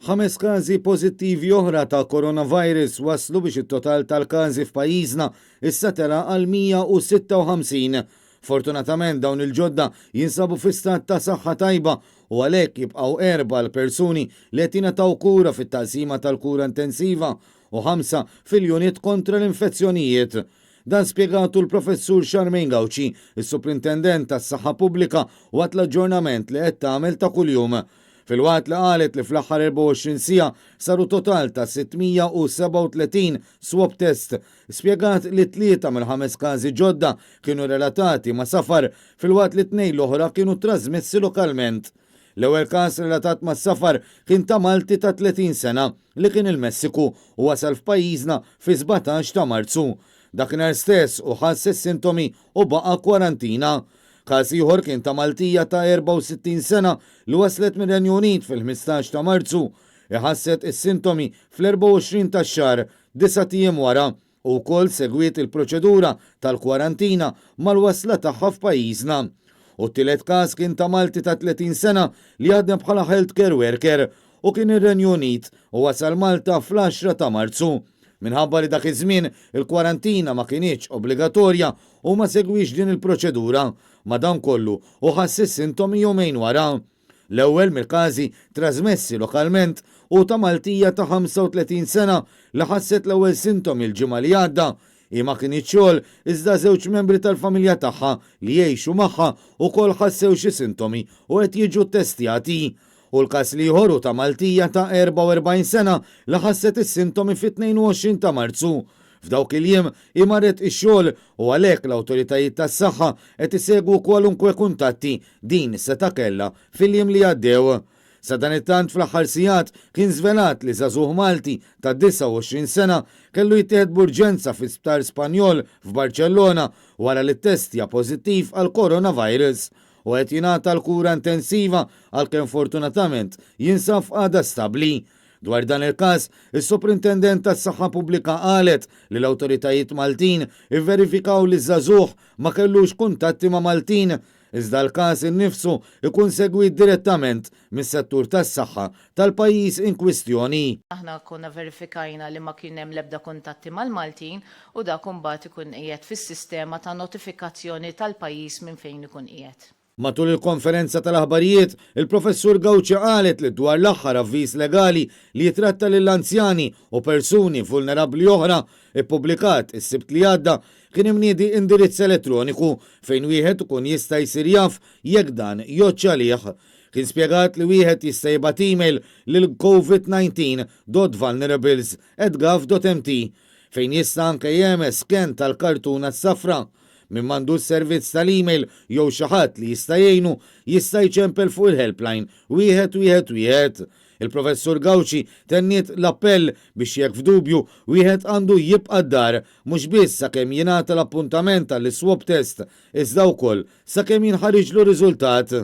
Ħames każi pożittivi oħra ta' coronavirus wasslu biex it-total tal-każi f'pajjiżna issa tela' għal 156. Fortunatament dawn il-ġodda jinsabu fi stat ta' saħħa tajba u għalhekk jibqgħu erbgħa l-persuni li qed jingħataw kura fit-taqsima tal-kura intensiva u ħamsa fil-unit kontra l-infezzjonijiet. Dan spjegatu l-Professur Charmaine Gauci, is-Suprintendent tas-Saħħa Pubblika waqt l-aġġornament li qed tagħmel ta' kuljum. Filwaqt li qalet li fl-aħħar 24 siegħa saru total ta' 637 swab test, spjegat li tlieta mill-ħames każi ġodda kienu relatati ma' safar filwaqt li t-tnejn l-oħra kienu trażmessi lokalment. L-ewwel każ relatat mas-safar kien ta' Malti ta' 30 sena li kien il-Messiku u wasal f'pajjiżna fis-17 ta' Marzu. Dakinhar stess hu ħass is-sintomi u baqa' kwarantina. Każ ieħor kien ta' Maltija ta' 64 sena li waslet mir-Renju Unit fil-15 ta' Marzu. Hi ħasset is-sintomi fl-24 tax-xahar, disat ijiem wara, u wkoll segwiet il-proċedura tal-kwarantina mal-wasla tagħha f'pajjiżna. U t-tielet każ kien ta' Malti ta' 30 sena li jaħdem bħala healthcare worker u kien ir-Renju Unit u wasal Malta fl-għaxra ta' Marzu. Minħabba li dak iż-żmien il-kwarantina ma kinitx obbligatorja, hu ma segwiex din il-proċedura. Madankollu, hu ħass is-sintomi jumejn wara. L-ewwel mill-każi trażmessi lokalment hu ta' Maltija ta' 35 sena li ħasset l-ewwel sintomi l-Ġimgħa li għadda. Hi ma kinitx xogħol iżda żewġ membri tal-familja tagħha li jgħixu magħha wkoll ħassew xi sintomi u qed jiġu ttestjati. U l-każ l-ieħor hu ta' Maltija ta' 44 sena li ħasset is-sintomi fit-22 ta' Marzu. F'dawk il-jiem hi marret ix-xogħol u għalhekk l-awtoritajiet tas-saħħa qed isegwu kwalunkwe kuntatti din seta' kellha fil-jiem li għaddew. Sadanittant fl-aħħar sigħat kien żvelat li żagħżugħ Malti ta' 29 sena kellu jittieħed b'urġenza fi sptar Spanjol f'Barċellona wara li ttestja pożittiv għall-coronavirus u qed jingħata l-kura intensiva għalkemm fortunatament jinsab f'qagħda stabbli. Dwar dan il-każ, is-Soprintendent tas-Saħħa Pubblika qalet li l-awtoritajiet Maltin ivverifikaw li ż-żagħżugħ ma kellux kuntatti ma' Maltin, iżda l-każ innifsu jkun segwit direttament mis-settur tas-saħħa tal-pajjiż inkwistjoni. Aħna konna verifikajna li ma kien hemm l-ebda kuntatti mal-Maltin u dak imbagħad ikun qiegħed fis-sistema ta' notifikazzjoni tal-pajjiż minn fejn ikun qiegħed. Matul il-konferenza tal-aħbarijiet, il-Professur Gauci qalet li dwar l-aħħar avviż legali li jitratta lill-anzjani u persuni vulnerabbli oħra, ippubblikat is-Sibt li għadda, kien imniedi indirizz elettroniku fejn wieħed ikun jista' jsir jaf jekk dan jgħoddx għalih. Kien spjegat li wieħed jista' jibgħat email lil covid 19 dot vulnerables at gov dot mt fejn jista' anke jehmeż scan tal-kartuna s-safra. Min m'għandux servizz tal-email jew xi ħadd li jista' jgħinu, jista' jċempel fuq il-helpline 111. Il-Professur Gauci tenniet l-appell biex jekk f'dubju, wieħed għandu jibqa' d-dar, mhux biss sakemm jingħata l-appuntament għall-iswab test, iżda wkoll sakemm jinħariġlu riżultat.